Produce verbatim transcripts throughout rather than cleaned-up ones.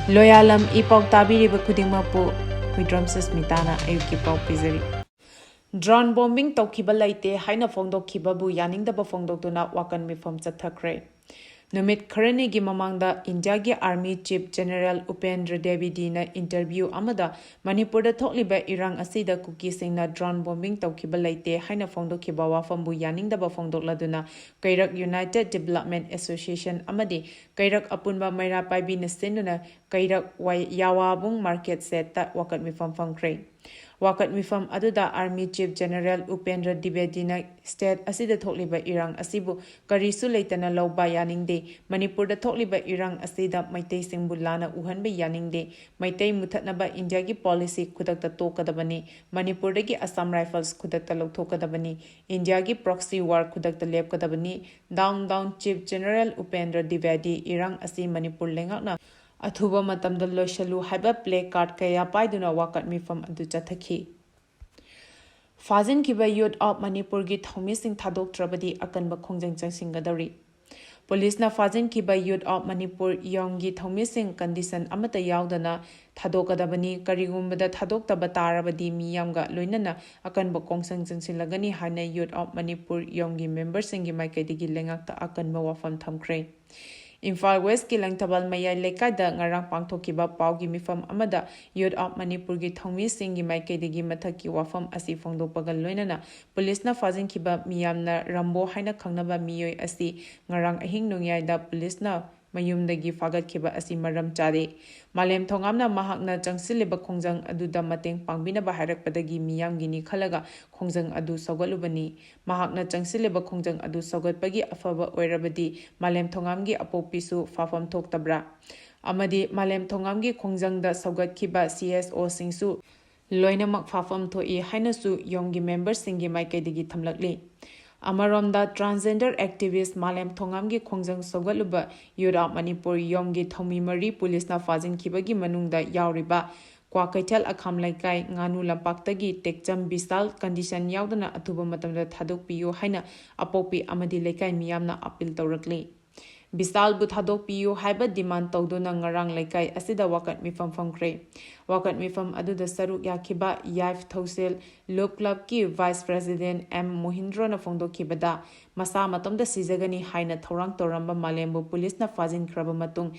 ꯂꯣꯌꯥꯂꯝ E ꯄꯥꯎ ꯇꯥꯕꯤꯔꯤꯕ ꯈꯨꯗꯤꯡꯃꯛꯄꯨ ꯍꯨꯏꯗ꯭ꯔꯣꯝ ꯁꯨꯁꯃꯤꯇꯥꯅ ꯑꯌꯨꯛꯀꯤ ꯄꯥꯎ ꯄꯤꯖꯔꯤ꯫ Drone bombing ꯇꯧꯈꯤꯕ ꯂꯩꯇꯦ ꯍꯥꯏꯅ ꯐꯣꯡꯗꯣꯛꯈꯤꯕꯕꯨ ꯌꯥꯅꯤꯡꯗꯕ ꯐꯣꯡꯗꯣꯛꯇꯨꯅ ꯋꯥꯀꯠ ꯃꯤꯐꯝ ꯆꯠꯊꯈ꯭ꯔꯦ꯫ ꯅꯨꯃꯤꯠ ꯈꯔꯅꯤꯒꯤ ꯃꯃꯥꯡꯗ ꯏꯟꯗꯤꯌꯥꯒꯤ Army Chief General Upendra ꯗ꯭ꯋꯤꯕꯦꯗꯤꯅ interview ꯑꯃꯗ ꯃꯅꯤꯄꯨꯔꯗ ꯊꯣꯛꯂꯤꯕ ꯏꯔꯥꯡ ꯑꯁꯤꯗ ꯀꯨꯀꯤꯁꯤꯡꯅ drone bombing ꯇꯧꯈꯤꯕ ꯂꯩꯇꯦ ꯍꯥꯏꯅ ꯐꯣꯡꯗꯣꯛꯈꯤꯕ ꯋꯥꯐꯝꯕꯨ ꯌꯥꯅꯤꯡꯗꯕ ꯐꯣꯡꯗꯣꯛꯂꯗꯨꯅ ꯀꯩꯔꯛ United Development Association ꯑꯃꯗꯤ ꯀꯩꯔꯛ ꯑꯄꯨꯟꯕ ꯃꯩꯔꯥ ꯄꯥꯏꯕꯤꯅ ꯁꯤꯟꯗꯨꯅ ꯀꯩꯔꯛ ꯋꯥꯏ-, ꯌꯥꯋꯥꯕꯨꯡ market shedꯇ ꯋꯥꯀꯠ ꯃꯤꯐꯝ ꯐꯝꯈ꯭ꯔꯦ꯫ ꯋꯥꯀꯠ ꯃꯤꯐꯝ ꯑꯗꯨꯗ Army Chief General Upendra ꯗ꯭ꯋꯤꯕꯦꯗꯤꯅ state ꯑꯁꯤꯗ ꯊꯣꯛꯂꯤꯕ ꯏꯔꯥꯡ ꯑꯁꯤꯕꯨ ꯀꯔꯤꯁꯨ ꯂꯩꯇꯅ ꯂꯧꯕ ꯌꯥꯅꯤꯡꯗꯦ, ꯃꯅꯤꯄꯨꯔꯗ ꯊꯣꯛꯂꯤꯕ ꯏꯔꯥꯡ ꯑꯁꯤꯗ ꯃꯩꯇꯩꯁꯤꯡꯕꯨ ꯂꯥꯟꯅ ꯎꯍꯟꯕ ꯌꯥꯅꯤꯡꯗꯦ, ꯃꯩꯇꯩ ꯃꯨꯊꯠꯅꯕ ꯏꯟꯗꯤꯌꯥꯒꯤ policy ꯈꯨꯗꯛꯇ ꯇꯣꯛꯀꯗꯕꯅꯤ, ꯃꯅꯤꯄꯨꯔꯗꯒꯤ Assam Rifles ꯈꯨꯗꯛꯇ ꯂꯧꯊꯣꯛꯀꯗꯕꯅꯤ, ꯏꯟꯗꯤꯌꯥꯒꯤ proxy war ꯈꯨꯗꯛꯇ ꯂꯦꯞꯀꯗꯕꯅꯤ, down down Chief General Upendra ꯗ꯭ꯋꯤꯕꯦꯗꯤ, ꯏꯔꯥꯡ ꯑꯁꯤ ꯃꯅꯤꯄꯨꯔ ꯂꯩꯉꯥꯛꯅ ꯑꯊꯨꯕ ꯃꯇꯝꯗ ꯂꯣꯏꯁꯤꯜꯂꯨ ꯍꯥꯏꯕ placard ꯀꯌꯥ ꯄꯥꯏꯗꯨꯅ ꯋꯥꯀꯠ ꯃꯤꯐꯝ ꯑꯗꯨ ꯆꯠꯊꯈꯤ꯫ ꯐꯥꯖꯤꯟꯈꯤꯕ Youth of ꯃꯅꯤꯄꯨꯔꯒꯤ ꯊꯧꯃꯤꯁꯤꯡ ꯊꯥꯗꯣꯛꯇ꯭ꯔꯕꯗꯤ ꯑꯀꯟꯕ ꯈꯣꯡꯖꯪ ꯆꯪꯁꯤꯟꯒꯗꯧꯔꯤ꯫ ꯄꯨꯂꯤꯁꯅ ꯐꯥꯖꯤꯟꯈꯤꯕ Youth of ꯃꯅꯤꯄꯨꯔ ꯌꯣꯡꯒꯤ ꯊꯧꯃꯤꯁꯤꯡ condition ꯑꯃꯠꯇ ꯌꯥꯎꯗꯅ ꯊꯥꯗꯣꯛꯀꯗꯕꯅꯤ꯫ ꯀꯔꯤꯒꯨꯝꯕꯗ ꯊꯥꯗꯣꯛꯇꯕ ꯇꯥꯔꯕꯗꯤ ꯃꯤꯌꯥꯝꯒ ꯂꯣꯏꯅꯅ ꯑꯀꯟꯕ ꯈꯣꯡꯖꯪ ꯆꯪꯁꯤꯜꯂꯒꯅꯤ ꯍꯥꯏꯅ Youth of ꯃꯅꯤꯄꯨꯔ ꯌꯣꯡꯒꯤ memberꯁꯤꯡꯒꯤ ꯃꯥꯏꯀꯩꯗꯒꯤ ꯂꯩꯉꯥꯛꯇ ꯑꯀꯟꯕ ꯋꯥꯐꯝ ꯊꯝꯈ꯭ꯔꯦ꯫ ꯏꯝꯐꯥꯜ Westꯀꯤ ꯂꯪꯊꯕꯥꯜ ꯃꯌꯥꯏ ꯂꯩꯀꯥꯏꯗ ꯉꯔꯥꯡ ꯄꯥꯡꯊꯣꯛꯈꯤꯕ ꯄꯥꯎꯒꯤ ꯃꯤꯐꯝ ꯑꯃꯗ Youth of ꯃꯅꯤꯄꯨꯔꯒꯤ ꯊꯧꯃꯤꯁꯤꯡꯒꯤ ꯃꯥꯏꯀꯩꯗꯒꯤ ꯃꯊꯛꯀꯤ ꯋꯥꯐꯝ ꯑꯁꯤ ꯐꯣꯡꯗꯣꯛꯄꯒ ꯂꯣꯏꯅꯅ ꯄꯨꯂꯤꯁꯅ ꯐꯥꯖꯤꯟꯈꯤꯕ ꯃꯤꯌꯥꯝꯅ ꯔꯝꯕꯣ ꯍꯥꯏꯅ ꯈꯪꯅꯕ ꯃꯤꯑꯣꯏ ꯑꯁꯤ ꯉꯔꯥꯡ ꯑꯍꯤꯡ ꯅꯣꯡꯌꯥꯏꯗ ꯄꯨꯂꯤꯁꯅ ꯃꯌꯨꯝꯗꯒꯤ ꯐꯥꯒꯠꯈꯤꯕ ꯑꯁꯤ ꯃꯔꯝ ꯆꯥꯗꯦ꯫ ꯃꯥꯂꯦꯝ ꯊꯣꯉꯥꯝꯅ ꯃꯍꯥꯛꯅ ꯆꯪꯁꯤꯜꯂꯤꯕ ꯈꯣꯡꯖꯪ ꯑꯗꯨꯗ ꯃꯇꯦꯡ ꯄꯥꯡꯕꯤꯅꯕ ꯍꯥꯏꯔꯛꯄꯗꯒꯤ ꯃꯤꯌꯥꯝꯒꯤꯅꯤ ꯈꯜꯂꯒ ꯈꯣꯡꯖꯪ ꯑꯗꯨ ꯁꯧꯒꯠꯂꯨꯕꯅꯤ꯫ ꯃꯍꯥꯛꯅ ꯆꯪꯁꯤꯜꯂꯤꯕ ꯈꯣꯡꯖꯪ ꯑꯗꯨ ꯁꯧꯒꯠꯄꯒꯤ ꯑꯐꯕ ꯑꯣꯏꯔꯕꯗꯤ ꯃꯥꯂꯦꯝ ꯊꯣꯉꯥꯝꯒꯤ ꯑꯄꯣꯛꯄꯤꯁꯨ ꯐꯥꯐꯝ ꯊꯣꯛꯇꯕ꯭ꯔꯥ? ꯑꯃꯗꯤ ꯃꯥꯂꯦꯝ ꯊꯣꯉꯥꯝꯒꯤ ꯈꯣꯡꯖꯪꯗ ꯁꯧꯒꯠꯈꯤꯕ CSOꯁꯤꯡꯁꯨ ꯂꯣꯏꯅꯃꯛ ꯐꯥꯐꯝ ꯊꯣꯛꯏ ꯍꯥꯏꯅꯁꯨ ꯌꯣꯡꯒꯤ memberꯁꯤꯡꯒꯤ ꯃꯥꯏꯀꯩꯗꯒꯤ ꯊꯝꯂꯛꯂꯤ꯫ ꯑꯃꯔꯣꯝꯗ, transgender activist ꯃꯥꯂꯦꯝ ꯊꯣꯉꯥꯝꯒꯤ ꯈꯣꯡꯖꯪ ꯁꯧꯒꯠꯂꯨꯕ Youth of ꯃꯅꯤꯄꯨꯔ ꯌꯣꯡꯒꯤ ꯊꯧꯃꯤ ꯃꯔꯤ ꯄꯨꯂꯤꯁꯅ ꯐꯥꯖꯤꯟꯈꯤꯕꯒꯤ ꯃꯅꯨꯡꯗ ꯌꯥꯎꯔꯤꯕ ꯀ꯭ꯋꯥꯀꯩꯊꯦꯜ ꯑꯈꯥꯝ ꯂꯩꯀꯥꯏ ꯉꯥꯅꯨ ꯂꯝꯄꯥꯛꯇꯒꯤ ꯇꯦꯛꯆꯝ ꯕꯤꯁꯥꯜ condition ꯌꯥꯎꯗꯅ ꯑꯊꯨꯕ ꯃꯇꯝꯗ ꯊꯥꯗꯣꯛꯄꯤꯌꯨ ꯍꯥꯏꯅ ꯑꯄꯣꯛꯄꯤ ꯑꯃꯗꯤ ꯂꯩꯀꯥꯏ ꯃꯤꯌꯥꯝꯅ appeal ꯇꯧꯔꯛꯂꯤ꯫ ꯕꯤꯁꯥꯜꯕꯨ ꯊꯥꯗꯣꯛꯄꯤꯌꯨ ꯍꯥꯏꯕ demand ꯇꯧꯗꯨꯅ ꯉꯔꯥꯡ ꯂꯩꯀꯥꯏ ꯑꯁꯤꯗ ꯋꯥꯀꯠ ꯃꯤꯐꯝ ꯐꯝꯈ꯭ꯔꯦ꯫ ꯋꯥꯀꯠ ꯃꯤꯐꯝ ꯑꯗꯨꯗ ꯁꯔꯨꯛ ꯌꯥꯈꯤꯕ ꯌꯥꯏꯐ ꯊꯧꯁꯤꯜ ꯂꯨꯞ ꯀ꯭ꯂꯕꯀꯤ vice president ꯑꯦꯝ ꯃꯣꯍꯤꯟꯗ꯭ꯔꯣꯅ ꯐꯣꯡꯗꯣꯛꯈꯤꯕꯗ, ꯃꯁꯥ ꯃꯇꯣꯝꯇ ꯁꯤꯖꯒꯅꯤ ꯍꯥꯏꯅ ꯊꯧꯔꯥꯡ ꯇꯧꯔꯝꯕ ꯃꯥꯂꯦꯝꯕꯨ ꯄꯨꯂꯤꯁꯅ ꯐꯥꯖꯤꯟꯈ꯭ꯔꯕ ꯃꯇꯨꯡ,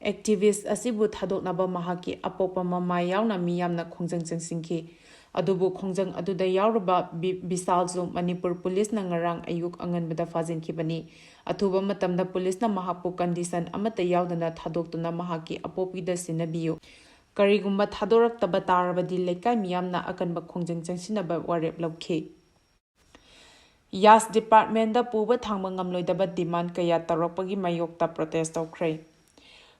activist ꯑꯁꯤꯕꯨ ꯊꯥꯗꯣꯛꯅꯕ ꯃꯍꯥꯛꯀꯤ ꯑꯄꯣꯛꯄ ꯃꯃꯥ ꯌꯥꯎꯅ ꯃꯤꯌꯥꯝꯅ ꯈꯣꯡꯖꯪ ꯆꯪꯁꯤꯟꯈꯤ꯫ ꯑꯗꯨꯕꯨ ꯈꯣꯡꯖꯪ ꯑꯗꯨꯗ ꯌꯥꯎꯔꯨꯕ ꯕꯤ-, ꯕꯤꯁꯥꯜꯁꯨ ꯃꯅꯤꯄꯨꯔ ꯄꯨꯂꯤꯁꯅ ꯉꯔꯥꯡ ꯑꯌꯨꯛ ꯑꯉꯟꯕꯗ ꯐꯥꯖꯤꯟꯈꯤꯕꯅꯤ꯫ ꯑꯊꯨꯕ ꯃꯇꯝꯗ ꯄꯨꯂꯤꯁꯅ ꯃꯍꯥꯛꯄꯨ condition ꯑꯃꯠꯇ ꯌꯥꯎꯗꯅ ꯊꯥꯗꯣꯛꯇꯨꯅ ꯃꯍꯥꯛꯀꯤ ꯑꯄꯣꯛꯄꯤꯗ ꯁꯤꯟꯅꯕꯤꯌꯨ꯫ ꯀꯔꯤꯒꯨꯝꯕ ꯊꯥꯗꯣꯔꯛꯇꯕ ꯇꯥꯔꯕꯗꯤ ꯂꯩꯀꯥꯏ ꯃꯤꯌꯥꯝꯅ ꯑꯀꯟꯕ ꯈꯣꯡꯖꯪ ꯆꯪꯁꯤꯟꯅꯕ ꯋꯥꯔꯦꯞ ꯂꯧꯈꯤ꯫ ꯌꯥꯁ departmentꯗ ꯄꯨꯕ ꯊꯥꯡꯕ ꯉꯝꯂꯣꯏꯗꯕ demand ꯀꯌꯥ ꯇꯧꯔꯛꯄꯒꯤ ꯃꯥꯌꯣꯛꯇ protest ꯇꯧꯈ꯭ꯔꯦ꯫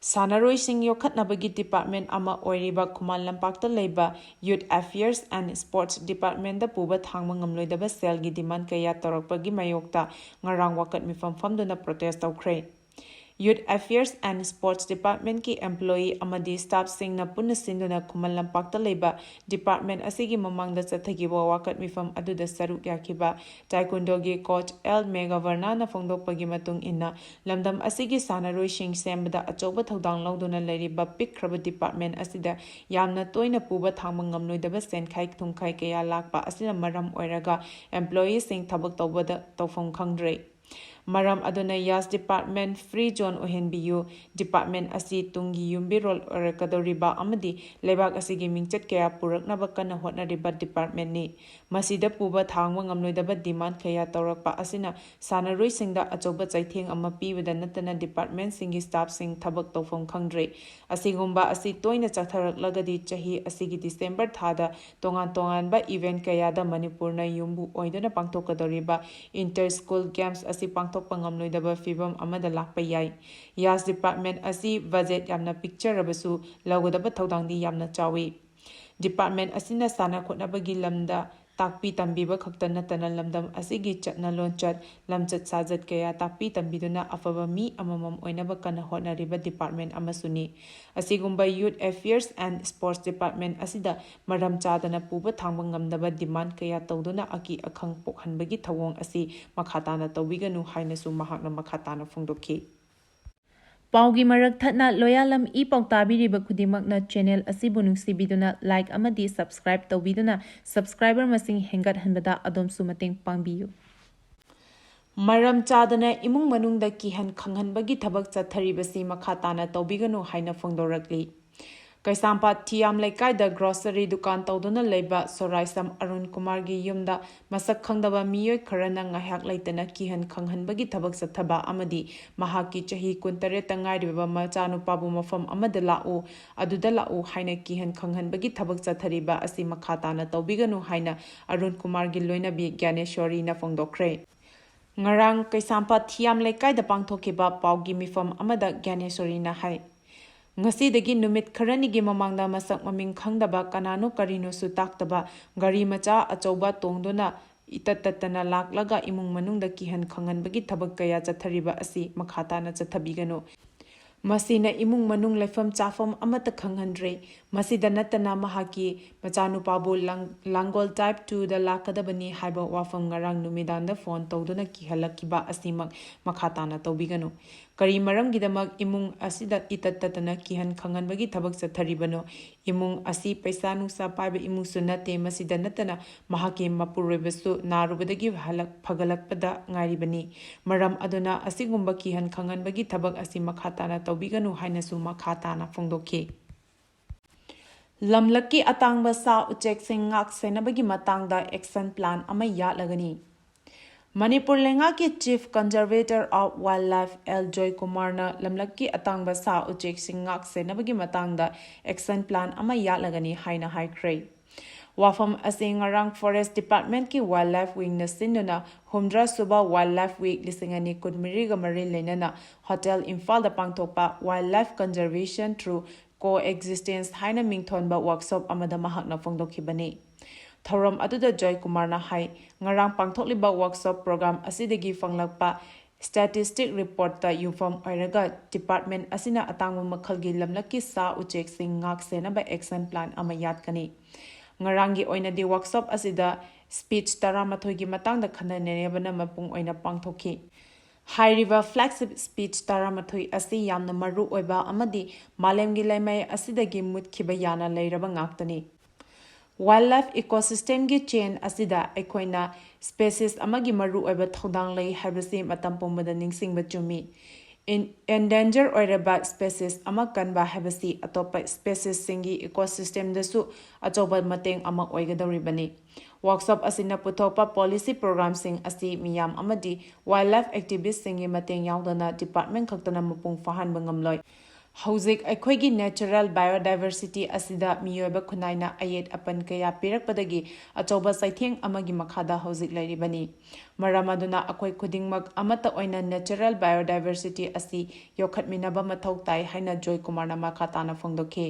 ꯁꯥꯟꯅꯔꯣꯏꯁꯤꯡ ꯌꯣꯛꯈꯠꯅꯕꯒꯤ department ꯑꯃ ꯑꯣꯏꯔꯤꯕ ꯈꯨꯃꯟ ꯂꯝꯄꯥꯛꯇ ꯂꯩꯕ Youth Affairs and Sports departmentꯗ ꯄꯨꯕ ꯊꯥꯡꯕ ꯉꯝꯂꯣꯏꯗꯕ ꯁꯦꯜꯒꯤ demand ꯀꯌꯥ ꯇꯧꯔꯛꯄꯒꯤ ꯃꯥꯌꯣꯛꯇ ꯉꯔꯥꯡ ꯋꯥꯀꯠ ꯃꯤꯐꯝ ꯐꯝꯗꯨꯅ protest ꯇꯧꯈ꯭ꯔꯦ꯫ Youth Affairs and Sports departmentꯀꯤ employee ꯑꯃꯗꯤ staffꯁꯤꯡꯅ ꯄꯨꯟꯅ ꯁꯤꯟꯗꯨꯅ ꯈꯨꯃꯟ ꯂꯝꯄꯥꯛꯇ ꯂꯩꯕ department ꯑꯁꯤꯒꯤ ꯃꯃꯥꯡꯗ ꯆꯠꯊꯈꯤꯕ ꯋꯥꯀꯠ ꯃꯤꯐꯝ ꯑꯗꯨꯗ ꯁꯔꯨꯛ ꯌꯥꯈꯤꯕ taekwondoꯒꯤ coach ꯑꯦꯜ ꯃꯦꯒꯥꯚꯔꯅꯥꯅ ꯐꯣꯡꯗꯣꯛꯄꯒꯤ ꯃꯇꯨꯡ ꯏꯟꯅ, ꯂꯝꯗꯝ ꯑꯁꯤꯒꯤ ꯁꯥꯟꯅꯔꯣꯏꯁꯤꯡ ꯁꯦꯝꯕꯗ ꯑꯆꯧꯕ ꯊꯧꯗꯥꯡ ꯂꯧꯗꯨꯅ ꯂꯩꯔꯤꯕ ꯄꯤꯛꯈ꯭ꯔꯕ department ꯑꯁꯤꯗ ꯌꯥꯝꯅ ꯇꯣꯏꯅ ꯄꯨꯕ ꯊꯥꯡꯕ ꯉꯝꯂꯣꯏꯗꯕ ꯁꯦꯟꯈꯥꯏ ꯊꯨꯝꯈꯥꯏ ꯀꯌꯥ ꯂꯥꯛꯄ ꯑꯁꯤꯅ ꯃꯔꯝ ꯑꯣꯏꯔꯒ employeeꯁꯤꯡ ꯊꯕꯛ ꯇꯧꯕꯗ ꯇꯧꯐꯝ ꯈꯪꯗ꯭ꯔꯦ꯫ ꯃꯔꯝ ꯑꯗꯨꯅ ꯌꯥꯁ department free zone ꯑꯣꯏꯍꯟꯕꯤꯌꯨ꯫ Department ꯑꯁꯤ ꯇꯨꯡꯒꯤ ꯌꯨꯝꯕꯤꯔꯣꯜ ꯑꯣꯏꯔꯛꯀꯗꯧꯔꯤꯕ ꯑꯃꯗꯤ ꯂꯩꯕꯥꯛ ꯑꯁꯤꯒꯤ ꯃꯤꯡꯆꯠ ꯀꯌꯥ ꯄꯨꯔꯛꯅꯕ ꯀꯟꯅ ꯍꯣꯠꯅꯔꯤꯕ departmentꯅꯤ꯫ ꯃꯁꯤꯗ ꯄꯨꯕ ꯊꯥꯡꯕ ꯉꯝꯂꯣꯏꯗꯕ demand ꯀꯌꯥ ꯇꯧꯔꯛꯄ ꯑꯁꯤꯅ ꯁꯥꯟꯅꯔꯣꯏꯁꯤꯡꯗ ꯑꯆꯧꯕ ꯆꯩꯊꯦꯡ ꯑꯃ ꯄꯤꯕꯗ ꯅꯠꯇꯅ departmentꯁꯤꯡꯒꯤ staffꯁꯤꯡ ꯊꯕꯛ ꯇꯧꯐꯝ ꯈꯪꯗ꯭ꯔꯦ꯫ ꯑꯁꯤꯒꯨꯝꯕ ꯑꯁꯤ ꯇꯣꯏꯅ ꯆꯠꯊꯔꯛꯂꯒꯗꯤ ꯆꯍꯤ ꯑꯁꯤꯒꯤ December ꯊꯥꯗ ꯇꯣꯉꯥꯟ ꯇꯣꯉꯥꯟꯕ event ꯀꯌꯥꯗ ꯃꯅꯤꯄꯨꯔꯅ ꯌꯨꯝꯕꯨ ꯑꯣꯏꯗꯨꯅ ꯄꯥꯡꯊꯣꯛꯀꯗꯧꯔꯤꯕ inter school games ꯑꯁꯤ ꯄꯥꯡꯊꯣꯛꯄ ꯉꯝꯂꯣꯏꯗꯕ ꯐꯤꯚꯝ ꯑꯃꯗ ꯂꯥꯛꯄ ꯌꯥꯏ꯫ ꯌꯥꯁ department ꯑꯁꯤ budget ꯌꯥꯝꯅ ꯄꯤꯛꯆꯔꯕꯁꯨ ꯂꯧꯒꯗꯕ ꯊꯧꯗꯥꯡꯗꯤ ꯌꯥꯝꯅ ꯆꯥꯎꯏ꯫ Department ꯑꯁꯤꯅ ꯁꯥꯟꯅ ꯈꯣꯠꯅꯕꯒꯤ ꯂꯝꯗ ꯇꯥꯛꯄꯤ ꯇꯝꯕꯤꯕ ꯈꯛꯇ ꯅꯠꯇꯅ ꯂꯝꯗꯝ ꯑꯁꯤꯒꯤ ꯆꯠꯅ ꯂꯣꯟꯆꯠ, ꯂꯝꯆꯠ ꯁꯥꯖꯠ ꯀꯌꯥ ꯇꯥꯛꯄꯤ ꯇꯝꯕꯤꯗꯨꯅ ꯑꯐꯕ ꯃꯤ ꯑꯃꯃꯝ ꯑꯣꯏꯅꯕ ꯀꯟꯅ ꯍꯣꯠꯅꯔꯤꯕ department ꯑꯃꯁꯨꯅꯤ꯫ ꯑꯁꯤꯒꯨꯝꯕ Youth Affairs and Sports department ꯑꯁꯤꯗ ꯃꯔꯝ ꯆꯥꯗꯅ ꯄꯨꯕ ꯊꯥꯡꯕ ꯉꯝꯗꯕ demand ꯀꯌꯥ ꯇꯧꯗꯨꯅ ꯑꯀꯤ ꯑꯈꯪ ꯄꯣꯛꯍꯟꯕꯒꯤ ꯊꯧꯑꯣꯡ ꯑꯁꯤ ꯃꯈꯥ ꯇꯥꯅ ꯇꯧꯕꯤꯒꯅꯨ ꯍꯥꯏꯅꯁꯨ ꯃꯍꯥꯛꯅ ꯃꯈꯥ ꯇꯥꯅ ꯐꯣꯡꯗꯣꯛꯈꯤ꯫ ꯄꯥꯎꯒꯤ ꯃꯔꯛ ꯊꯠꯅ ꯂꯣꯌꯥꯂꯝ ꯏ ꯄꯥꯎ ꯇꯥꯕꯤꯔꯤꯕ ꯈꯨꯗꯤꯡꯃꯛꯅ ꯆꯦꯅꯦꯜ ꯑꯁꯤꯕꯨ ꯅꯨꯡꯁꯤꯕꯤꯗꯨꯅ ꯂꯥꯏꯛ ꯑꯃꯗꯤ ꯁꯕꯁꯀ꯭ꯔꯥꯏꯕ ꯇꯧꯕꯤꯗꯨꯅ ꯁꯕꯁꯀ꯭ꯔꯥꯏꯕꯔ ꯃꯁꯤꯡ ꯍꯦꯟꯒꯠꯍꯟꯕꯗ ꯑꯗꯣꯝꯁꯨ ꯃꯇꯦꯡ ꯄꯥꯡꯕꯤꯌꯨ꯫ ꯃꯔꯝ ꯆꯥꯗꯅ ꯏꯃꯨꯡ ꯃꯅꯨꯡꯗ ꯀꯤꯍꯟ ꯈꯪꯍꯟꯕꯒꯤ ꯊꯕꯛ ꯆꯠꯊꯔꯤꯕꯁꯤ ꯃꯈꯥ ꯇꯥꯅ ꯇꯧꯕꯤꯒꯅꯨ ꯍꯥꯏꯅ ꯐꯣꯡꯗꯣꯔꯛꯂꯤ꯫ ꯀꯩꯁꯥꯝꯄꯥꯠ ꯊꯤꯌꯥꯝ ꯂꯩꯀꯥꯏꯗ ꯒ꯭ꯔꯣꯁꯔꯤ ꯗꯨꯀꯥꯟ ꯇꯧꯗꯨꯅ ꯂꯩꯕ ꯁꯣꯔꯥꯏꯁꯝ ꯑꯔꯨꯟ ꯀꯨꯃꯥꯔꯒꯤ ꯌꯨꯝꯗ ꯃꯁꯛ ꯈꯪꯗꯕ ꯃꯤꯑꯣꯏ ꯈꯔꯅ ꯉꯥꯏꯍꯥꯛ ꯂꯩꯇꯅ ꯀꯤꯍꯟ ꯈꯪꯍꯟꯕꯒꯤ ꯊꯕꯛ ꯆꯠꯊꯕ ꯑꯃꯗꯤ ꯃꯍꯥꯛꯀꯤ ꯆꯍꯤ ꯀꯨꯟꯇꯔꯦꯠꯇ ꯉꯥꯏꯔꯤꯕ ꯃꯆꯥꯅꯨꯄꯥꯕꯨ ꯃꯐꯝ ꯑꯃꯗ ꯂꯥꯛꯎ, ꯑꯗꯨꯗ ꯂꯥꯛꯎ ꯍꯥꯏꯅ ꯀꯤꯍꯟ ꯈꯪꯍꯟꯕꯒꯤ ꯊꯕꯛ ꯆꯠꯊꯔꯤꯕ ꯑꯁꯤ ꯃꯈꯥ ꯇꯥꯅ ꯇꯧꯕꯤꯒꯅꯨ ꯍꯥꯏꯅ ꯑꯔꯨꯟ ꯀꯨꯃꯥꯔꯒꯤ ꯂꯣꯏꯅꯕꯤ ꯒ꯭ꯌꯥꯅꯦꯁꯣꯔꯤꯅ ꯐꯣꯡꯗꯣꯛꯈ꯭ꯔꯦ꯫ ꯉꯔꯥꯡ ꯀꯩꯁꯥꯝꯄꯥꯠ ꯊꯤꯌꯥꯝ ꯂꯩꯀꯥꯏꯗ ꯄꯥꯡꯊꯣꯛꯈꯤꯕ ꯄꯥꯎꯒꯤ ꯃꯤꯐꯝ ꯑꯃꯗ ꯒ꯭ꯌꯥꯅꯦꯁꯣꯔꯤꯅ ꯍꯥꯏ, ꯉꯁꯤꯗꯒꯤ ꯅꯨꯃꯤꯠ ꯈꯔꯅꯤꯒꯤ ꯃꯃꯥꯡꯗ ꯃꯁꯛ ꯃꯃꯤꯡ ꯈꯪꯗꯕ ꯀꯅꯥꯅꯣ ꯀꯔꯤꯅꯣꯁꯨ ꯇꯥꯛꯇꯕ ꯒꯥꯔꯤ ꯃꯆꯥ ꯑꯆꯧꯕ ꯇꯣꯡꯗꯨꯅ ꯏꯇꯠ ꯇꯠꯇꯅ ꯂꯥꯛꯂꯒ ꯏꯃꯨꯡ ꯃꯅꯨꯡꯗ ꯀꯤꯍꯟ ꯈꯪꯍꯟꯕꯒꯤ ꯊꯕꯛ ꯀꯌꯥ ꯆꯠꯊꯔꯤꯕ ꯑꯁꯤ ꯃꯈꯥ ꯇꯥꯅ ꯆꯠꯊꯕꯤꯒꯅꯨ꯫ ꯃꯁꯤꯅ ꯏꯃꯨꯡ ꯃꯅꯨꯡ ꯂꯩꯐꯝ ꯆꯥꯐꯝ ꯑꯃꯠꯇ ꯈꯪꯍꯟꯗ꯭ꯔꯦ꯫ ꯃꯁꯤꯗ ꯅꯠꯇꯅ ꯃꯍꯥꯛꯀꯤ ꯃꯆꯥꯅꯨꯄꯥꯕꯨ ꯂꯥꯡ-, ꯂꯥꯡꯒꯣꯜ ꯇꯥꯏꯞ ꯇꯨꯗ ꯂꯥꯛꯀꯗꯕꯅꯤ ꯍꯥꯏꯕ ꯋꯥꯐꯝ ꯉꯔꯥꯡ ꯅꯨꯃꯤꯗꯥꯡꯗ ꯐꯣꯟ ꯇꯧꯗꯨꯅ ꯀꯤꯍꯜꯂꯛꯈꯤꯕ ꯑꯁꯤꯃꯛ ꯃꯈꯥ ꯇꯥꯅ ꯇꯧꯕꯤꯒꯅꯨ꯫ ꯀꯔꯤ ꯃꯔꯝꯒꯤꯗꯃꯛ ꯏꯃꯨꯡ ꯑꯁꯤꯗ ꯏꯇꯠ ꯇꯠꯇꯅ ꯀꯤꯍꯟ ꯈꯪꯍꯟꯕꯒꯤ ꯊꯕꯛ ꯆꯠꯊꯔꯤꯕꯅꯣ? ꯏꯃꯨꯡ ꯑꯁꯤ ꯄꯩꯁꯥ ꯅꯨꯡꯁꯥ ꯄꯥꯏꯕ ꯏꯃꯨꯡꯁꯨ ꯅꯠꯇꯦ꯫ ꯃꯁꯤꯗ ꯅꯠꯇꯅ ꯃꯍꯥꯛꯀꯤ ꯃꯄꯨꯔꯣꯏꯕꯁꯨ ꯅꯥꯔꯨꯕꯗꯒꯤ ꯍꯜꯂꯛ-, ꯐꯒꯠꯂꯛꯄꯗ ꯉꯥꯏꯔꯤꯕꯅꯤ꯫ ꯃꯔꯝ ꯑꯗꯨꯅ ꯑꯁꯤꯒꯨꯝꯕ ꯀꯤꯍꯟ ꯈꯪꯍꯟꯕꯒꯤ ꯊꯕꯛ ꯑꯁꯤ ꯃꯈꯥ ꯇꯥꯅ ꯇꯧꯕꯤꯒꯅꯨ ꯍꯥꯏꯅꯁꯨ ꯃꯈꯥ ꯇꯥꯅ ꯐꯣꯡꯗꯣꯛꯈꯤ꯫ ꯂꯝꯂꯛꯀꯤ ꯑꯇꯥꯡꯕ ꯁꯥ ꯎꯆꯦꯛꯁꯤꯡ ꯉꯥꯛ ꯁꯦꯟꯅꯕꯒꯤ ꯃꯇꯥꯡꯗ action plan ꯑꯃ ꯌꯥꯠꯂꯒꯅꯤ꯫ ꯃꯅꯤꯄꯨꯔ ꯂꯩꯉꯥꯛꯀꯤ Chief Conservator of Wildlife L ꯖꯣꯏꯀꯨꯃꯥꯔꯅ ꯂꯝꯂꯛꯀꯤ ꯑꯇꯥꯡꯕ ꯁꯥ ꯎꯆꯦꯛꯁꯤꯡ ꯉꯥꯛ ꯁꯦꯟꯅꯕꯒꯤ ꯃꯇꯥꯡꯗ action plan ꯑꯃ ꯌꯥꯠꯂꯒꯅꯤ ꯍꯥꯏꯅ ꯍꯥꯏꯈ꯭ꯔꯦ꯫ ꯋꯥꯐꯝ ꯑꯁꯤ ꯉꯔꯥꯡ Forest Departmentꯀꯤ Wildlife Wingꯅ ꯁꯤꯟꯗꯨꯅ ꯍꯨꯝꯗ꯭ꯔꯥ ꯁꯨꯕ Wildlife Week ꯂꯤꯁꯤꯡ ꯑꯅꯤ ꯀꯨꯟꯃꯔꯤꯒ ꯃꯔꯤ ꯂꯩꯅꯅ Hotel ꯏꯝꯐꯥꯜꯗ ꯄꯥꯡꯊꯣꯛꯄ Wildlife Conservation Through Coexistence ꯍꯥꯏꯅ ꯃꯤꯡꯊꯣꯟꯕ workshop ꯑꯃꯗ ꯃꯍꯥꯛꯅ ꯐꯣꯡꯗꯣꯛꯈꯤꯕꯅꯤ꯫ ꯊꯧꯔꯝ ꯑꯗꯨꯗ ꯖꯣꯏꯀꯨꯃꯥꯔꯅ ꯍꯥꯏ, ꯉꯔꯥꯡ ꯄꯥꯡꯊꯣꯛꯂꯤꯕ workshop program ꯑꯁꯤꯗꯒꯤ ꯐꯪꯂꯛꯄ statistic reportꯇ ꯌꯨꯝꯐꯝ ꯑꯣꯏꯔꯒ department ꯑꯁꯤꯅ ꯑꯇꯥꯡꯕ ꯃꯈꯜꯒꯤ ꯂꯝꯂꯛꯀꯤ ꯁꯥ ꯎꯆꯦꯛꯁꯤꯡ ꯉꯥꯛ ꯁꯦꯟꯅꯕ action plan ꯑꯃ ꯌꯥꯠꯀꯅꯤ꯫ ꯉꯔꯥꯡꯒꯤ ꯑꯣꯏꯅꯗꯤ workshop ꯑꯁꯤꯗ species ꯇꯔꯥꯃꯥꯊꯣꯏꯒꯤ ꯃꯇꯥꯡꯗ ꯈꯟꯅ ꯅꯩꯅꯕꯅ ꯃꯄꯨꯡ ꯑꯣꯏꯅ ꯄꯥꯡꯊꯣꯛꯈꯤ꯫ ꯍꯥꯏꯔꯤꯕ flagship speech ꯇꯔꯥꯃꯥꯊꯣꯏ ꯑꯁꯤ ꯌꯥꯝꯅ ꯃꯔꯨ ꯑꯣꯏꯕ ꯑꯃꯗꯤ ꯃꯥꯂꯦꯝꯒꯤ ꯂꯩꯃꯥꯏ ꯑꯁꯤꯗꯒꯤ ꯃꯨꯠꯈꯤꯕ ꯌꯥꯅ ꯂꯩꯔꯕ ꯉꯥꯛꯇꯅꯤ꯫ Wildlife ecosystemꯒꯤ chain ꯑꯁꯤꯗ ꯑꯩꯈꯣꯏꯅ species ꯑꯃꯒꯤ ꯃꯔꯨꯑꯣꯏꯕ ꯊꯧꯗꯥꯡ ꯂꯩ ꯍꯥꯏꯕꯁꯤ ꯃꯇꯝ ꯄꯨꯝꯕꯗ ꯅꯤꯡꯁꯤꯡꯕ ꯆꯨꯝꯃꯤ꯫ Endanger ꯑꯣꯏꯔꯕ species ꯑꯃ ꯀꯟꯕ ꯍꯥꯏꯕꯁꯤ ꯑꯇꯣꯞꯄ speciesꯁꯤꯡꯒꯤ ecosystemꯗꯁꯨ ꯑꯆꯧꯕ ꯃꯇꯦꯡ ꯑꯃ ꯑꯣꯏꯒꯗꯧꯔꯤꯕꯅꯤ꯫ Workshop ꯑꯁꯤꯅ ꯄꯨꯊꯣꯛꯄ policy programꯁꯤꯡ ꯑꯁꯤ ꯃꯤꯌꯥꯝ ꯑꯃꯗꯤ wildlife activistꯁꯤꯡꯒꯤ ꯃꯇꯦꯡ ꯌꯥꯎꯗꯅ department ꯈꯛꯇꯅ ꯃꯄꯨꯡ ꯐꯥꯍꯟꯕ ꯉꯝꯂꯣꯏ꯫ ꯍꯧꯖꯤꯛ ꯑꯩꯈꯣꯏꯒꯤ natural biodiversity ꯑꯁꯤꯗ ꯃꯤꯑꯣꯏꯕ ꯈꯨꯟꯅꯥꯏꯅ ꯑꯌꯦꯠ ꯑꯄꯟ ꯀꯌꯥ ꯄꯤꯔꯛꯄꯗꯒꯤ ꯑꯆꯧꯕ ꯆꯩꯊꯦꯡ ꯑꯃꯒꯤ ꯃꯈꯥꯗ ꯍꯧꯖꯤꯛ ꯂꯩꯔꯤꯕꯅꯤ꯫ ꯃꯔꯝ ꯑꯗꯨꯅ ꯑꯩꯈꯣꯏ ꯈꯨꯗꯤꯡꯃꯛ ꯑꯃꯠꯇ ꯑꯣꯏꯅ natural biodiversity ꯑꯁꯤ ꯌꯣꯛꯈꯠꯃꯤꯟꯅꯕ ꯃꯊꯧ ꯇꯥꯏ ꯍꯥꯏꯅ ꯖꯣꯏꯀꯨꯃꯥꯔꯅ ꯃꯈꯥ ꯇꯥꯅ ꯐꯣꯡꯗꯣꯛꯈꯤ꯫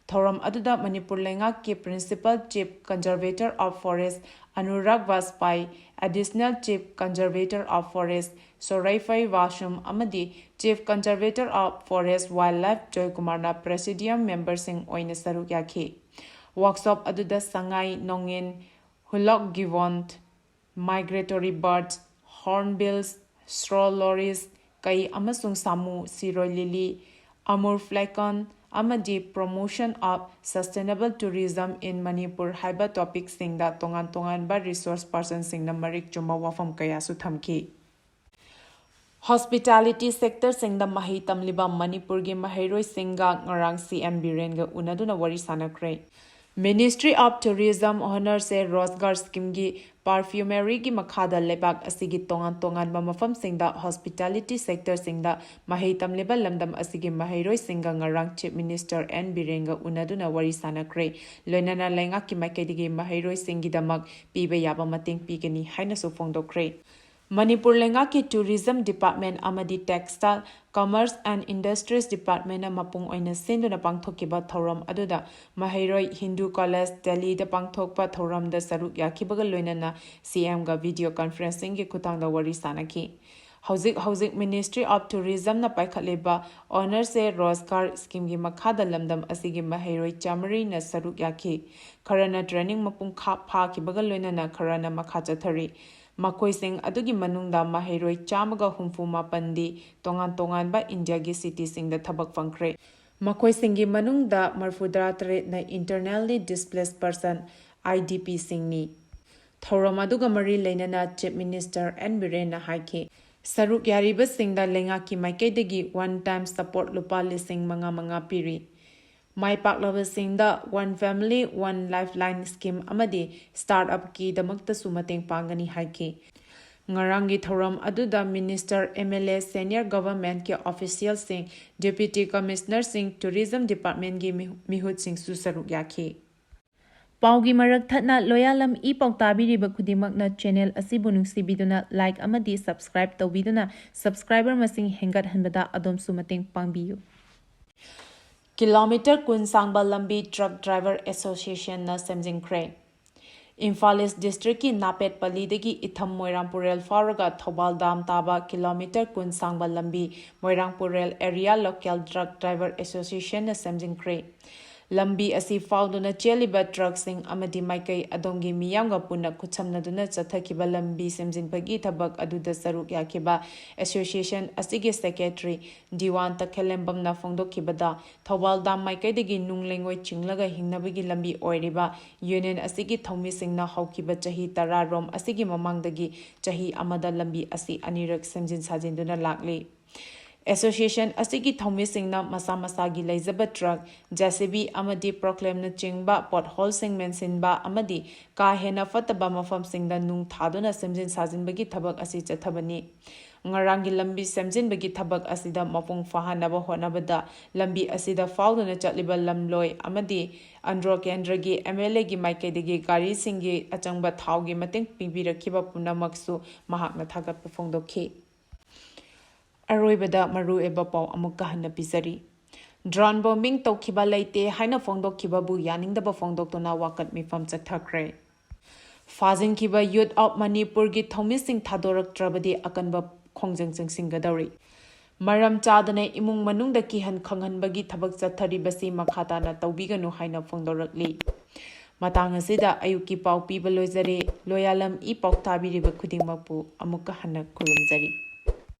ꯊꯧꯔꯝ ꯑꯗꯨꯗ ꯃꯅꯤꯄꯨꯔ ꯂꯩꯉꯥꯛꯀꯤ Principal Chief Conservator of Forest Anurag ꯕꯥꯖꯄꯥꯏ, Additional Chief Conservator of Forest ꯁꯣꯔꯩꯐꯩ ꯋꯥꯁꯨꯝ ꯑꯃꯗꯤ Chief Conservator of Forest Wildlife ꯖꯣꯏꯀꯨꯃꯥꯔꯅ presidium memberꯁꯤꯡ ꯑꯣꯏꯅ ꯁꯔꯨꯛ ꯌꯥꯈꯤ꯫ Workshop ꯑꯗꯨꯗ ꯁꯉꯥꯏ, ꯅꯣꯡꯏꯟ, hoolock gibbon, migratory birds, hornbills, straw lorries, ꯀꯩ ꯑꯃꯁꯨꯡ ꯁꯥꯃꯨ, ꯁꯤꯔꯣꯏ ꯂꯤꯂꯤ, Amur falcon, ꯑꯃꯗꯤ Promotion of Sustainable Tourism in Manipur ꯍꯥꯏꯕ topicꯁꯤꯡꯗ ꯇꯣꯉꯥꯟ ꯇꯣꯉꯥꯟꯕ resource personꯁꯤꯡꯅ ꯃꯔꯤꯛ ꯆꯨꯝꯕ ꯋꯥꯐꯝ ꯀꯌꯥꯁꯨ ꯊꯝꯈꯤ꯫ Hospitality sectorꯁꯤꯡꯗ ꯃꯍꯩ ꯇꯝꯂꯤꯕ ꯃꯅꯤꯄꯨꯔꯒꯤ ꯃꯍꯩꯔꯣꯏꯁꯤꯡꯒ ꯉꯔꯥꯡ ꯁꯤ ꯑꯦꯝ ꯕꯤꯔꯦꯟꯒ ꯎꯅꯗꯨꯅ ꯋꯥꯔꯤ ꯁꯥꯟꯅꯈ꯭ꯔꯦ꯫ Ministry of Tourism Honour Se Rozgar Schemeꯒꯤ perfumeryꯒꯤ ꯃꯈꯥꯗ ꯂꯩꯕꯥꯛ ꯑꯁꯤꯒꯤ ꯇꯣꯉꯥꯟ ꯇꯣꯉꯥꯟꯕ ꯃꯐꯝꯁꯤꯡꯗ hospitality sectorꯁꯤꯡꯗ ꯃꯍꯩ ꯇꯝꯂꯤꯕ ꯂꯝꯗꯝ ꯑꯁꯤꯒꯤ ꯃꯍꯩꯔꯣꯏꯁꯤꯡꯒ ꯉꯔꯥꯡ Chief Minister ꯑꯦꯟ ꯕꯤꯔꯦꯟꯒ ꯎꯅꯗꯨꯅ ꯋꯥꯔꯤ ꯁꯥꯟꯅꯈ꯭ꯔꯦ꯫ ꯂꯣꯏꯅꯅ ꯂꯩꯉꯥꯛꯀꯤ ꯃꯥꯏꯀꯩꯗꯒꯤ ꯃꯍꯩꯔꯣꯏꯁꯤꯡꯒꯤꯗꯃꯛ ꯄꯤꯕ ꯌꯥꯕ ꯃꯇꯦꯡ ꯄꯤꯒꯅꯤ ꯍꯥꯏꯅꯁꯨ ꯐꯣꯡꯗꯣꯛꯈ꯭ꯔꯦ꯫ ꯃꯅꯤꯄꯨꯔ ꯂꯩꯉꯥꯛꯀꯤ Tourism Department ꯑꯃꯗꯤ Textile, Commerce and Industries Departmentꯅ ꯃꯄꯨꯡ ꯑꯣꯏꯅ ꯁꯤꯟꯗꯨꯅ ꯄꯥꯡꯊꯣꯛꯈꯤꯕ ꯊꯧꯔꯝ ꯑꯗꯨꯗ ꯃꯍꯩꯔꯣꯏ ꯍꯤꯟꯗꯨ ꯀꯣꯂꯦꯖ ꯗꯦꯜꯂꯤꯗ ꯄꯥꯡꯊꯣꯛꯄ ꯊꯧꯔꯝꯗ ꯁꯔꯨꯛ ꯌꯥꯈꯤꯕꯒ ꯂꯣꯏꯅꯅ ꯁꯤ ꯑꯦꯝꯒ video conferencingꯒꯤ ꯈꯨꯠꯊꯥꯡꯗ ꯋꯥꯔꯤ ꯁꯥꯅꯈꯤ꯫ ꯍꯧꯖꯤꯛ ꯍꯧꯖꯤꯛ Ministry of Tourismꯅ ꯄꯥꯏꯈꯠꯂꯤꯕ Honour Se Rozgar Schemeꯒꯤ ꯃꯈꯥꯗ ꯂꯝꯗꯝ ꯑꯁꯤꯒꯤ ꯃꯍꯩꯔꯣꯏ ꯆꯥꯃꯔꯤꯅ ꯁꯔꯨꯛ ꯌꯥꯈꯤ꯫ ꯈꯔꯅ training ꯃꯄꯨꯡ ꯈꯥ-, ꯐꯥꯈꯤꯕꯒ ꯂꯣꯏꯅꯅ ꯈꯔꯅ ꯃꯈꯥ ꯆꯠꯊꯔꯤ꯫ ꯃꯈꯣꯏꯁꯤꯡ ꯑꯗꯨꯒꯤ ꯃꯅꯨꯡꯗ ꯃꯍꯩꯔꯣꯏ ꯆꯥꯝꯃꯒ ꯍꯨꯝꯐꯨ ꯃꯥꯄꯟꯗꯤ ꯇꯣꯉꯥꯟ ꯇꯣꯉꯥꯟꯕ ꯏꯟꯗꯤꯌꯥꯒꯤ cityꯁꯤꯡꯗ ꯊꯕꯛ ꯐꯪꯈ꯭ꯔꯦ꯫ ꯃꯈꯣꯏꯁꯤꯡꯒꯤ ꯃꯅꯨꯡꯗ ꯃꯔꯐꯨꯇꯔꯥ ꯇꯔꯦꯠꯅ internally displaced person, IDPꯁꯤꯡꯅꯤ꯫ ꯊꯧꯔꯝ ꯑꯗꯨꯒ ꯃꯔꯤ ꯂꯩꯅꯅ Chief Minister N ꯕꯤꯔꯦꯟꯅ ꯍꯥꯏꯈꯤ, ꯁꯔꯨꯛ ꯌꯥꯔꯤꯕꯁꯤꯡꯗ ꯂꯩꯉꯥꯛꯀꯤ ꯃꯥꯏꯀꯩꯗꯒꯤ one time support ꯂꯨꯄꯥ ꯂꯤꯁꯤꯡ ꯃꯉꯥ ꯃꯉꯥ ꯄꯤꯔꯤ꯫ ꯃꯥꯏ ꯄꯥꯛꯂꯕꯁꯤꯡꯗ One Family One Lifeline Scheme ꯑꯃꯗꯤ startupꯀꯤꯗꯃꯛꯇꯁꯨ ꯃꯇꯦꯡ ꯄꯥꯡꯒꯅꯤ ꯍꯥꯏꯈꯤ꯫ ꯉꯔꯥꯡꯒꯤ ꯊꯧꯔꯝ ꯑꯗꯨꯗ minister, MLA, senior governmentꯀꯤ officialꯁꯤꯡ, deputy commissionerꯁꯤꯡ, tourism departmentꯀꯤ ꯃꯤꯍꯨ-, ꯃꯤꯍꯨꯠꯁꯤꯡꯁꯨ ꯁꯔꯨꯛ ꯌꯥꯈꯤ꯫ ꯄꯥꯎꯒꯤ ꯃꯔꯛ ꯊꯠꯅ ꯂꯣꯌꯥꯂꯝ ꯏ ꯄꯥꯎ ꯇꯥꯕꯤꯔꯤꯕ ꯈꯨꯗꯤꯡꯃꯛꯅ channel ꯑꯁꯤꯕꯨ ꯅꯨꯡꯁꯤꯕꯤꯗꯨꯅ like ꯑꯃꯗꯤ subscribe ꯇꯧꯕꯤꯗꯨꯅ subscriber ꯃꯁꯤꯡ ꯍꯦꯟꯒꯠꯍꯟꯕꯗ ꯑꯗꯣꯝꯁꯨ ꯃꯇꯦꯡ ꯄꯥꯡꯕꯤꯌꯨ꯫ Kilometre ꯀꯨꯟ ꯁꯥꯡꯕ ꯂꯝꯕꯤ Truck Driver Associationꯅ ꯁꯦꯝꯖꯤꯟꯈ꯭ꯔꯦ꯫ ꯏꯝꯐꯥꯜ East districtꯀꯤ ꯅꯥꯄꯦꯠ ꯄꯜꯂꯤꯗꯒꯤ ꯏꯊꯝ ꯃꯣꯏꯔꯥꯡ ꯄꯨꯔꯦꯜ ꯐꯥꯎꯔꯒ ꯊꯧꯕꯥꯜ ꯗꯥꯝ ꯇꯥꯕ kilometre ꯀꯨꯟ ꯁꯥꯡꯕ ꯂꯝꯕꯤ ꯃꯣꯏꯔꯥꯡ ꯄꯨꯔꯦꯜ Area Local Truck Driver Associationꯅ ꯁꯦꯝꯖꯤꯟꯈ꯭ꯔꯦ꯫ ꯂꯝꯕꯤ ꯑꯁꯤ ꯐꯥꯎꯗꯨꯅ ꯆꯦꯜꯂꯤꯕ truckꯁꯤꯡ ꯑꯃꯗꯤ ꯃꯥꯏꯀꯩ ꯑꯗꯣꯝꯒꯤ ꯃꯤꯌꯥꯝꯒ ꯄꯨꯟꯅ ꯈꯨꯠꯁꯝꯅꯗꯨꯅ ꯆꯠꯊꯈꯤꯕ ꯂꯝꯕꯤ ꯁꯦꯝꯖꯤꯟꯕꯒꯤ ꯊꯕꯛ ꯑꯗꯨꯗ ꯁꯔꯨꯛ ꯌꯥꯈꯤꯕ association ꯑꯁꯤꯒꯤ secretary ꯗꯤꯋꯥꯟ ꯇꯈꯦꯜꯂꯦꯝꯕꯝꯅ ꯐꯣꯡꯗꯣꯛꯈꯤꯕꯗ, ꯊꯧꯕꯥꯜ ꯗꯥꯝ ꯃꯥꯏꯀꯩꯗꯒꯤ ꯅꯨꯡ ꯂꯩꯉꯣꯏ ꯆꯤꯡꯂꯒ ꯍꯤꯡꯅꯕꯒꯤ ꯂꯝꯕꯤ ꯑꯣꯏꯔꯤꯕ union ꯑꯁꯤꯒꯤ ꯊꯧꯃꯤꯁꯤꯡꯅ ꯍꯧꯈꯤꯕ ꯆꯍꯤ ꯇꯔꯥ ꯔꯣꯝ ꯑꯁꯤꯒꯤ ꯃꯃꯥꯡꯗꯒꯤ ꯆꯍꯤ ꯑꯃꯗ ꯂꯝꯕꯤ ꯑꯁꯤ ꯑꯅꯤꯔꯛ ꯁꯦꯝꯖꯤꯟ ꯁꯥꯖꯤꯟꯗꯨꯅ ꯂꯥꯛꯂꯤ꯫ Association ꯑꯁꯤꯒꯤ ꯊꯧꯃꯤꯁꯤꯡꯅ ꯃꯁꯥ ꯃꯁꯥꯒꯤ ꯂꯩꯖꯕ truck, JCB ꯑꯃꯗꯤ forkliftsꯅꯆꯤꯡꯕ potholeꯁꯤꯡ ꯃꯦꯟꯁꯤꯟꯕ ꯑꯃꯗꯤ ꯀꯥ ꯍꯦꯟꯅ ꯐꯠꯇꯕ ꯃꯐꯝꯁꯤꯡꯗ ꯅꯨꯡ ꯊꯥꯗꯨꯅ ꯁꯦꯝꯖꯤꯟ ꯁꯥꯖꯤꯟꯕꯒꯤ ꯊꯕꯛ ꯑꯁꯤ ꯆꯠꯊꯕꯅꯤ꯫ ꯉꯔꯥꯡꯒꯤ ꯂꯝꯕꯤ ꯁꯦꯝꯖꯤꯟꯕꯒꯤ ꯊꯕꯛ ꯑꯁꯤꯗ ꯃꯄꯨꯡ ꯐꯥꯍꯟꯅꯕ ꯍꯣꯠꯅꯕꯗ ꯂꯝꯕꯤ ꯑꯁꯤꯗ ꯐꯥꯎꯗꯨꯅ ꯆꯠꯂꯤꯕ ꯂꯝꯂꯣꯏ ꯑꯃꯗꯤ ꯑꯟꯗ꯭ꯔꯣ ꯀꯦꯟꯗ꯭ꯔꯒꯤ MLAꯒꯤ ꯃꯥꯏꯀꯩꯗꯒꯤ ꯒꯥꯔꯤꯁꯤꯡꯒꯤ ꯑꯆꯪꯕ ꯊꯥꯎꯒꯤ ꯃꯇꯦꯡ ꯄꯤꯕꯤꯔꯛꯈꯤꯕ ꯄꯨꯝꯅꯃꯛꯁꯨ ꯃꯍꯥꯛꯅ ꯊꯥꯒꯠꯄ ꯐꯣꯡꯗꯣꯛꯈꯤ꯫ ꯑꯔꯣꯏꯕꯗ ꯃꯔꯨꯑꯣꯏꯕ ꯄꯥꯎ ꯑꯃꯨꯛꯀ ꯍꯟꯅ ꯄꯤꯖꯔꯤ꯫ Drone bombing ꯇꯧꯈꯤꯕ ꯂꯩꯇꯦ ꯍꯥꯏꯅ ꯐꯣꯡꯗꯣꯛꯈꯤꯕꯕꯨ ꯌꯥꯅꯤꯡꯗꯕ ꯐꯣꯡꯗꯣꯛꯇꯨꯅ ꯋꯥꯀꯠ ꯃꯤꯐꯝ ꯆꯠꯊꯈ꯭ꯔꯦ꯫ ꯐꯥꯖꯤꯟꯈꯤꯕ Youth of Manipurꯒꯤ ꯊꯧꯃꯤꯁꯤꯡ ꯊꯥꯗꯣꯔꯛꯇ꯭ꯔꯕꯗꯤ ꯑꯀꯟꯕ ꯈꯣꯡꯖꯪ ꯆꯪꯁꯤꯟꯒꯗꯧꯔꯤ꯫ ꯃꯔꯝ ꯆꯥꯗꯅ ꯏꯃꯨꯡ ꯃꯅꯨꯡꯗ ꯀꯤꯍꯟ ꯈꯪꯍꯟꯕꯒꯤ ꯊꯕꯛ ꯆꯠꯊꯔꯤꯕꯁꯤ ꯃꯈꯥ ꯇꯥꯅ ꯇꯧꯕꯤꯒꯅꯨ ꯍꯥꯏꯅ ꯐꯣꯡꯗꯣꯔꯛꯂꯤ꯫ ꯃꯇꯥꯡ ꯑꯁꯤꯗ ꯑꯌꯨꯛꯀꯤ ꯄꯥꯎ ꯄꯤꯕ ꯂꯣꯏꯖꯔꯦ꯫ ꯂꯣꯌꯥꯂꯝ ꯏ ꯄꯥꯎ ꯇꯥꯕꯤꯔꯤꯕ ꯈꯨꯗꯤꯡꯃꯛꯄꯨ ꯑꯃꯨꯛꯀ ꯍꯟꯅ ꯈꯨꯔꯨꯝꯖꯔꯤ꯫